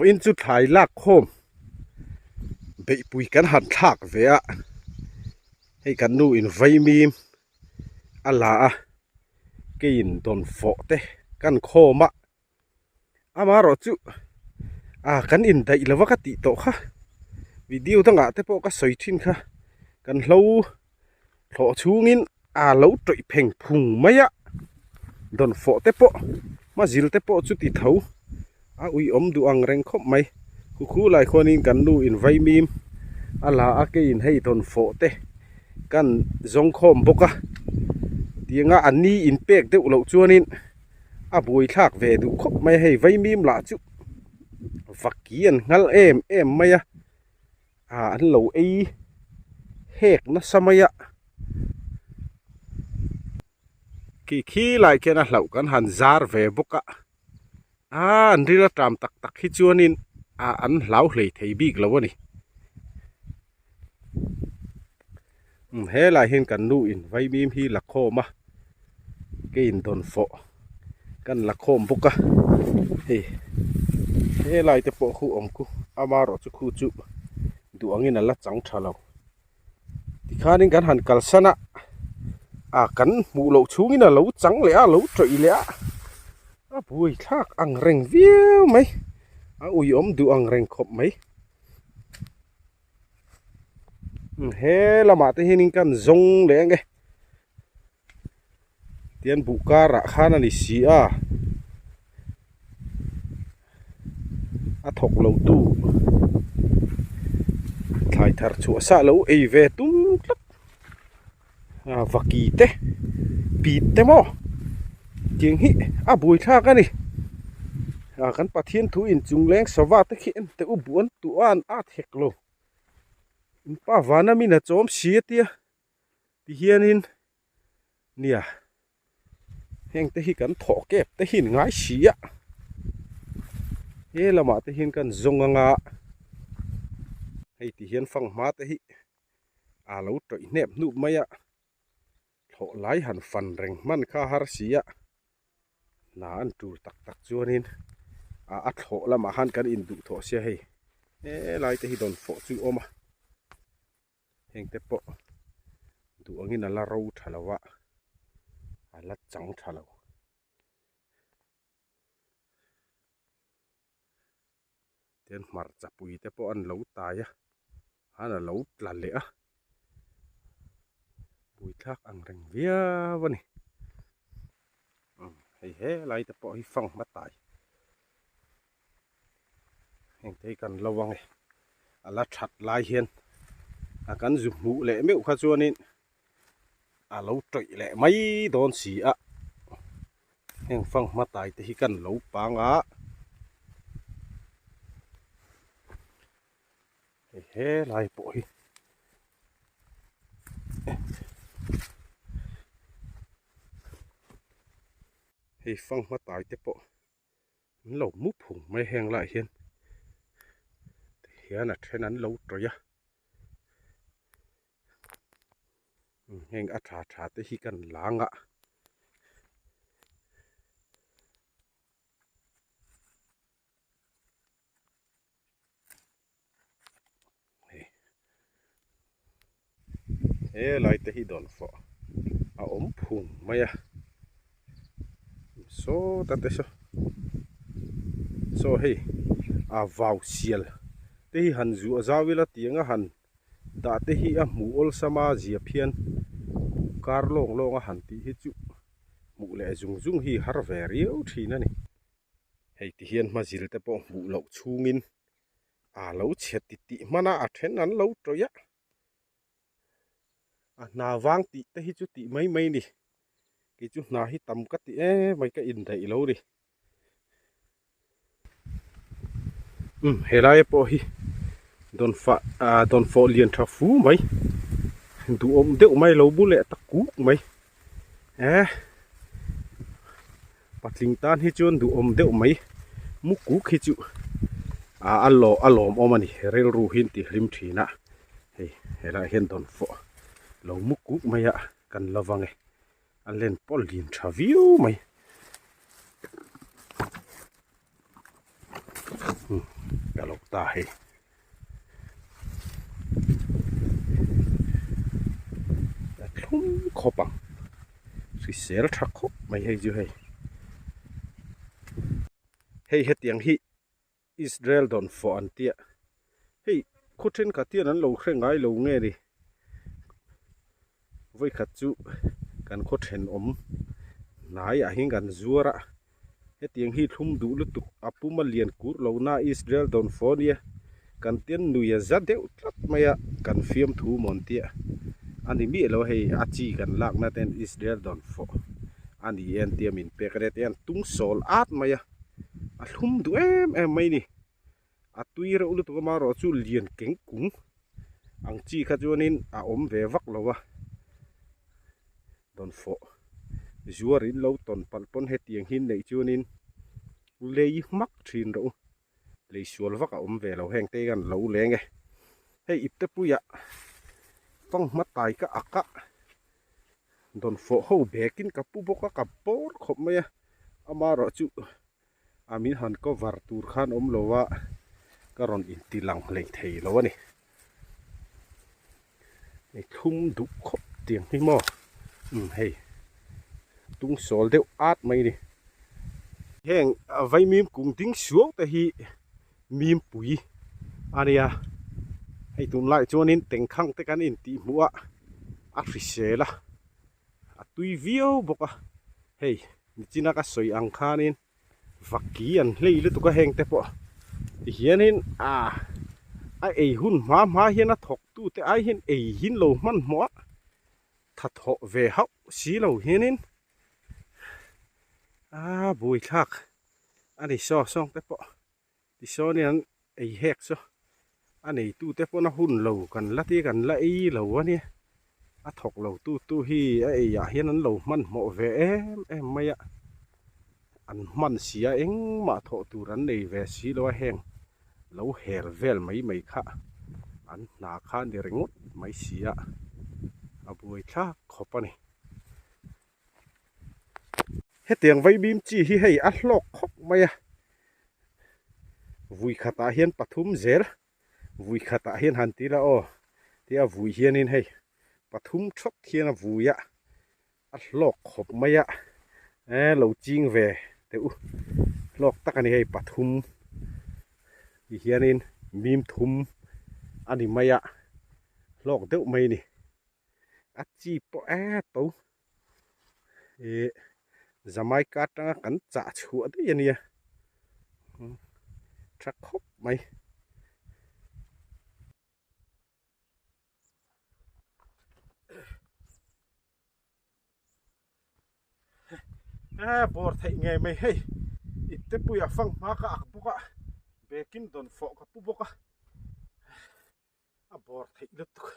Vawiin chu thlai lak khawm beihpui kan han thlak ve a, hei kan nu in vaimim a la a, keiin dawn fawh te kan khawm a, amaherawh chu ah kan indaih lo va ka tih tawh kha video dangah te pawh ka sawi thin kha kan hlo thlawh chhungin a lo tawih pheng phung mai a, dawn fawh te pawh hmazil te pawh chuti tho a uiawm duh ang reng khawp mai khu khu lai khuanin kan nu in vaimim a la a keiin hei dawn fawh te kan zawng khawm bawk a tianga an ni in pek deuh loh chuanin a buaithlak ve duh khawp mai a hei vaimim lah chu vaki an nghal em em mai a. Ah an lo ei hek nasa mai a khi khi lai khian a hlauh kan han zar ve bawk a ah an ril aṭam tak tak hi chuanin ah an hlau hlei thei bik lo a ni umm helai hian kan nu in vaimim hi la khawm a keiin dawn fawh kan la khawm bawk a hei helai te pawh khu awm khu amaherawh chu khu chu duh angin a la chang tha lo tikhanin kan han kalsan a ah kan hmuh loh chhungin a lo chang leh a a lo tawih leh a a buai thlak ang reng viau mai a uiawm duh ang reng khawp mai. He lamah te hianin kan zawng leh ang e tian buh karah khan a ni si a a thawk lo tu thlai thar chhuah sa lo ei ve tum tlat a vaki te pit te maw tiang hi a buaithlak a ni ah kan Pathian thu in chung leng sava te khi en teh u buan tuah an at hek lo in pa vana min a chawm si a tia tihianin nia heng te hi kan thawh kep te hi an ngai si a he lamah te hian kan zawng anga hei tihian fanghma te hi. a lo tawih hnep hnup mai a thlawh lai han fan reng hman kha har si a hna an tur tak tak chuanin ah a thlawh lamah khan kan induh thawh sia hei helai te hi dawn fawh chu a awm a heng te pawh duh angin a la ro tha lo a a la chang tha lo. Tian hmarcha pui te pawh an lo tai a an a lo tla leh a buaithlak ang reng viau a ni hei helai te pawh hi fang hma tai heng te hi kan lo ang e a la that lai hian a kan zu hmuh leh meuh kha chuanin a lo tawih leh mai dawn si a. Heng fanghma tai te hi kan lo pang a hei helai pawh hi hei fanghma tai te pawh an lo mu phung mai heng lai hian tihian a then an lo tawih a. Heng a tha tha te hi kan lang a. He lai te hi dawn fawh a awm phung mai a sawta te saw saw hei a vau sial te hi han zuah zau ila tiang a han Dah te hi a hmuh awlsam a zia phian kar lawng lawng a han tih hi chu hmuh leh zung zung hi har ve riau thin a ni. Hei ti hian hmazil te pawh hmuh loh chhungin a lo chhe ti tih hman a a then an lo tawih a, a hna vang tih te hi chu tih mai mai ni, kei chu hna hi tam ka ti em mai ka indaih lo ni. Umm helai pawh hi dawn fah ah dawn fawh lian tha fu mai duhawm deuh mai lo bu leh ta kuk mai eh patling tan hi chuan duhawm deuh mai mu kuk hi chu ah a lawm a lawmawm a ni rilru hi an ti hlim thin a hei helaiah hian dawn fawh lo mu kuk mai a kan la vang e. A len pawh lian tha viau mai. ta lo ta hei. A thlum khawp ang hrisel tha khawp mai hei chu hei. Hei hetiang hi Israel dawn fawh an tia hei khaw thenkhat hian an lo hre ngai lo nge ni vawikhat chu kan khaw thenawm hnaiah hian kan zuar a hetiang hi thlum duh lutuk a puma lian kur lo na Israel dawn fawh ania kan tian nui a za deuh tlat mai a kan fiamthu maw an tia a ni miah lo hei a chi kan lakna ten Israel dawn fawh a ni e an tia min pek a nia tihian tung sawl at mai a. a thlum duh em em mai a ni a tui reuh lutuk a amaherawhchu lian keng kung ang chi kha chuanin a awm ve vak lo a dawnfawh zuar in lo tawn palh pawn hetiang hi neih chuanin lei hmak thin rawh u lei sual vak a awm ve lo heng te hian lo leng e hei ipte puiah fanghma tai ka ak a. Dawnfawh ho bekin ka pu bawk a, ka bawr khawp mai a, amaherawh chu a min han cover tur khan awm lo a, ka rawn inti lang hlei thei lo a ni. Hei thlum duh khawp tiang hi maw umm hei tung sawl deuh at mai a ni. Heng vaimim kung ding suau te hi mimpui a nia hei tunlai chuanin tengkhang te kan intih hmuh a a hrisel a a tui viau bawk a hei nichina ka sawi ang khanin vaki an hlei lutuk a heng te pawh tihianin ah a ei hun hma hma hian a thawk tu te ai hian ei hin lo hmanhmawh a tha thawh ve hauh si lo hianin a buaithlak a ni saw sawng te pawh tisawn in an ei hek chu a neitu te pawn a hun lo kan la ti kan la ei lo a nia a thawk lo tu tu hi a ei ah hian an lo hmanhmawh ve em em mai a an hman si a engmah thawh tur an nei ve si lo a heng lo hel vel mai mai kha an hna kha a ni ringawt mai si a a buaithlak khawp a ni. Hetiang vaibim chi hi hei a hlawk khawp mai a, vui khatah hian pathum zel, vui khatah hian han ti ila aw tia vui hianin hei pathum thawt hian a vui a, a hlawk khawp mai a, e lo ching ve teh u, hlawk tak a ni hei pathum ti hianin mim thum a ni mai a, hlawk deuh mai a ni, a chi pawh e to. Ih Jamaica atanga kan chah chhuah daih a nia tha khawp mai. E bawr theih ngei mai hei ipte puia fang hma ka ak bawk a bekin dawnfawh ka pu bawk a a bawr theih lutuk.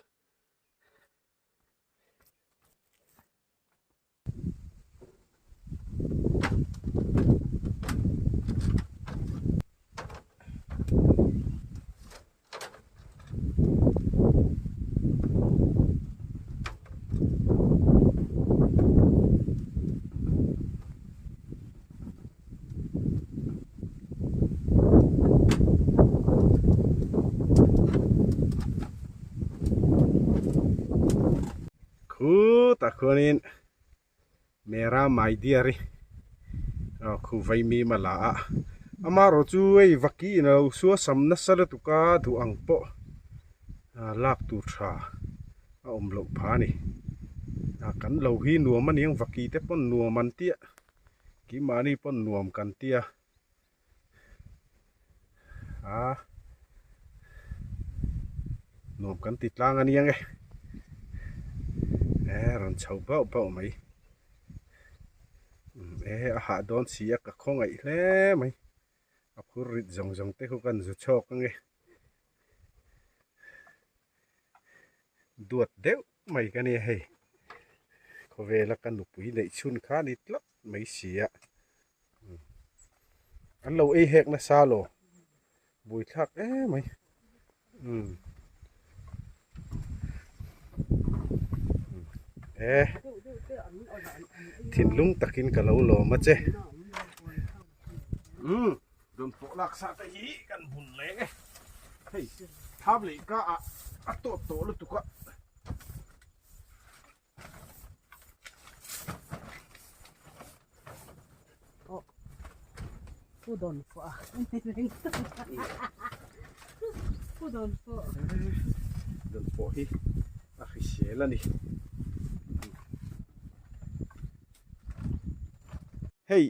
Khutah khuanin Mera my dear i aw khu vaimim a la a amaherawh chu hei vaki in alo suasam nasa lutuk a duh ang pawh lak tur tha a awm loh phah a ni kan lo hi nuam a niang vaki te pawn nuam an tia keimahni pawn nuam kan tia. A nuam kan ti tlang a niang e e rawn chho bauh bauh mai e a hah dawn si a ka khawngaih hle mai a phur rit zawng zawng te khu kan zu chhawk ange duat deuh mai ka nia hei khawvela ka nupui neih chhun kha a ni tlat mai si a. An lo ei hek nasa lo buaithlak em mai umm e thinlung takin ka lo lawm a che umm. Dawnfawh lak sa te hi kan bun leng e. Hei thlam leh ka ah a tawt tawh lutuk a. Aw pu dawnfawh a pu dawnfawh. Dawnfawh hi a hrisel a ni. Hei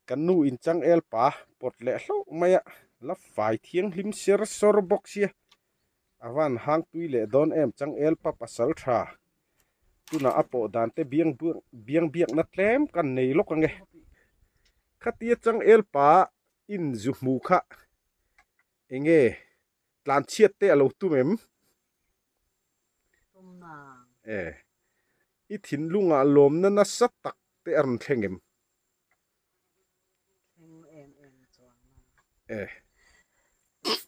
Kan nu in changel pa pawt leh hlauh mai a, la fai thianghlim ser sawr bawk sia, a van hang tui leh dawn em changel pa pasal tha tunah a pawh dan te biang biang biakna tlem kan nei lawk ange. Khatia changel pa in zu hmu kha enge tlan chhiat te a lo tum em? E, i thinlungah lawmna nasa tak te a rawn thleng em? Thleng em em chuang na. E.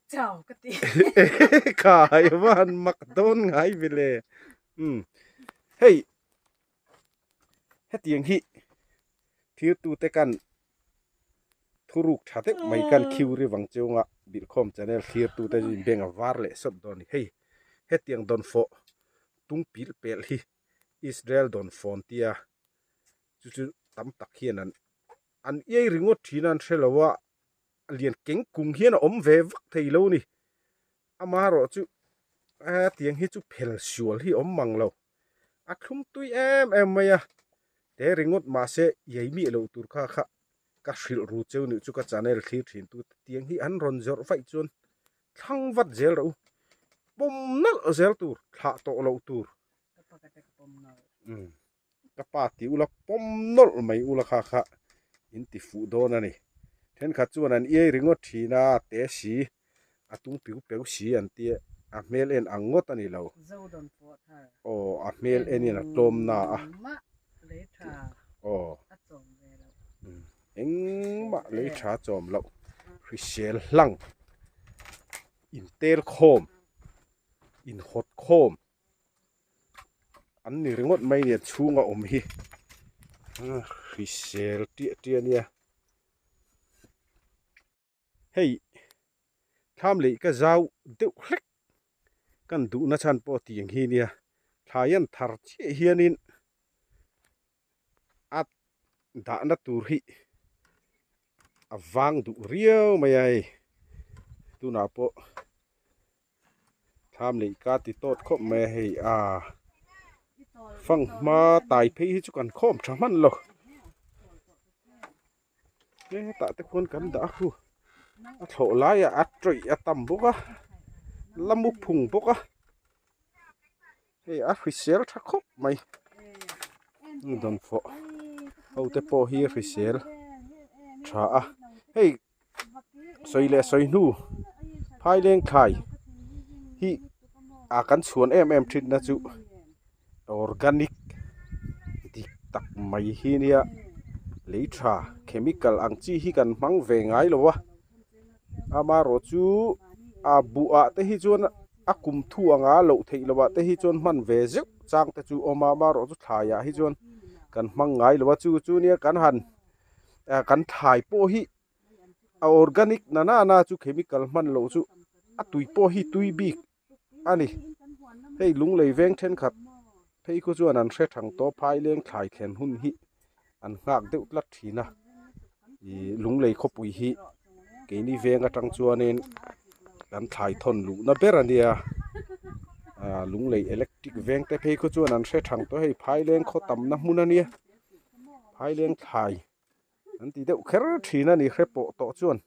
Chau ka ti. Khai van mak dawn ngai vile. Um. Hei. Hetiang hi thirtu te kan thuruk tha deuh mai kan khiu ri vang chunga bilhkhawm channel thirtu te chu in beng a var leh sawt dawn a ni. Hei hetiang dawnfawh tung pilh pelh hi Israel dawnfawn tia chu chu tam tak hian an an iai ringawt thin a an hre lo a lian keng kung hian a awm ve vak thei lo a ni amaherawh chu hetiang hi chu phel sual hi a awm mang lo a thlum tui em em mai a te ringawt mahse iai miah loh tur kha kha ka hrilh ru cheu nih chu ka channel thlir thin tu te tiang hi an rawn zawrh vaih chuan thlang vat zel rawh u pawm nalh zel tur thlah tawh loh tur. Ka pa ti ula pawm nawlh mai ula kha kha in ti fuh dawn a ni. Thenkhat chuan an iai ringawt thin a, te si, a tung piu peu si an ti a, a hmel en ang ngawt a ni lo. Aw, a hmel en in a tlawm na a. Aw, engmah lei tha chawm loh, hrisel hlang, intel khawm, inhawt khawm. An ni ringawt mai nia chhunga awm hi hrisel tiah tiah ania hei thlam leh ka zau deuh hlek kan duhna chhan pawh tiang hi nia thlai an thar chiah hianin a dahna tur hi a vang duh riau mai a hei tunah pawh. Thlam leh ka ti tawt khawp mai a hei a fanghma tai phei hi chu kan khawm tha hman lo he hetah te khuan kan dah a khu a thlawh laiah a tawih a tam bawk a la mu phung bawk a hei a hrisel tha khawp mai dawnfawh ho te pawh hi a hrisel tha a hei. Sawi leh sawi hnu phaileng thlai hi a kan chhuan em em thin na chu organic dik tak mai hi nia lei tha chemical ang chi hi kan hmang ve ngai lo a amaherawh chu a buh ah te hi chuan a kum thu anga loh theih loh ah te hi chuan hman ve zeuh chang te chu a awm a amaherawh chu thlai ah hi chuan kan hmang ngai lo a chu chu nia kan han kan thlai pawh hi a organic na na na chu chemical hman loh chu a tui pawh hi tui bik a ni hei lunglei veng thenkhat phei khu chuan an hre thang tawh phaileng thlai thlen hun hi an nghak deuh tlat thin a ih lunglei khawpui hi keini veng atang chuanin kan thlai thawn luhna ber a nia ah lunglei electric veng te phei khu chuan an hre thang tawh hei phaileng khaw tamna hmun a nia. Phaileng thlai an ti deuh kher thin a ni hre pawh tawh chuan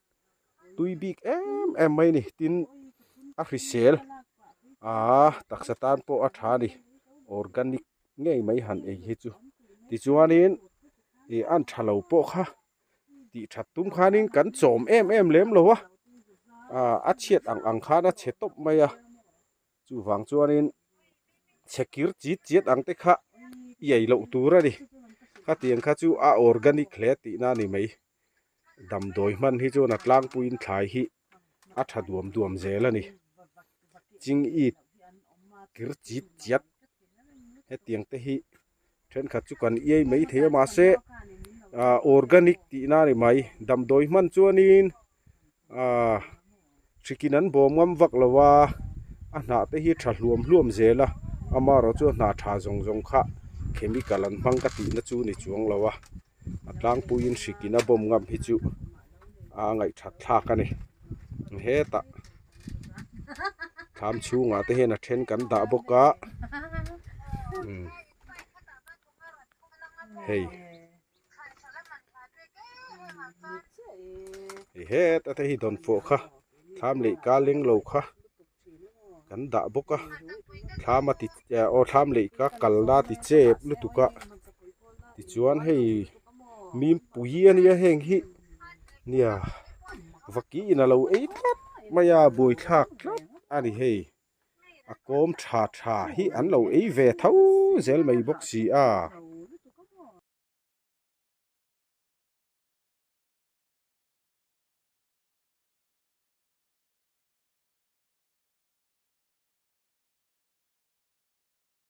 tui bik em em mai a ni tin a hrisel aa taksa tan pawh a tha a ni organic ngei mai han ei hi chu tichuanin ih an tha lo pawh kha tih that tum khanin kan chawm em em lem lo a ah a chhiat ang ang khan a chhe tawp mai a. Chuvang chuanin chhe kir chit chiat ang te kha i ei loh tur a ni. Khatiang kha chu a organic hle tihna a ni mai. Damdawi hman hi chuan a tlangpuiin thlai hi a tha duam duam zel a ni. Ching it kir chit chiat hetiang te hi thenkhat chu kan iai mai thei a mahse Ahh organic tihna a ni mai damdawi hman chuanin ahh hrikin an bawm ngam vak lo a a hnah te hi tha hluam hluam zel a amaherawh chu a hnah tha zawng zawng kha chemical an hmang ka tihna chu ni chuang lo a a tlangpuiin hrikin a bawm ngam hi chu a ngaihthat thlak a ni hetah thlam chhungah te hian a then kan dah bawk a umm. Hei hei heta te hi dawnfawh kha thlam leh ka leng lo kha kan dah bawk a thlam a ti aw thlam leh ka kalna ti chep lutuk a tichuan hei mimpui a nia heng hi nia vaki in a lo ei tlat mai a buaithlak tlat a ni hei. A kawm tha tha hi an lo ei ve tho zel mai bawk si a.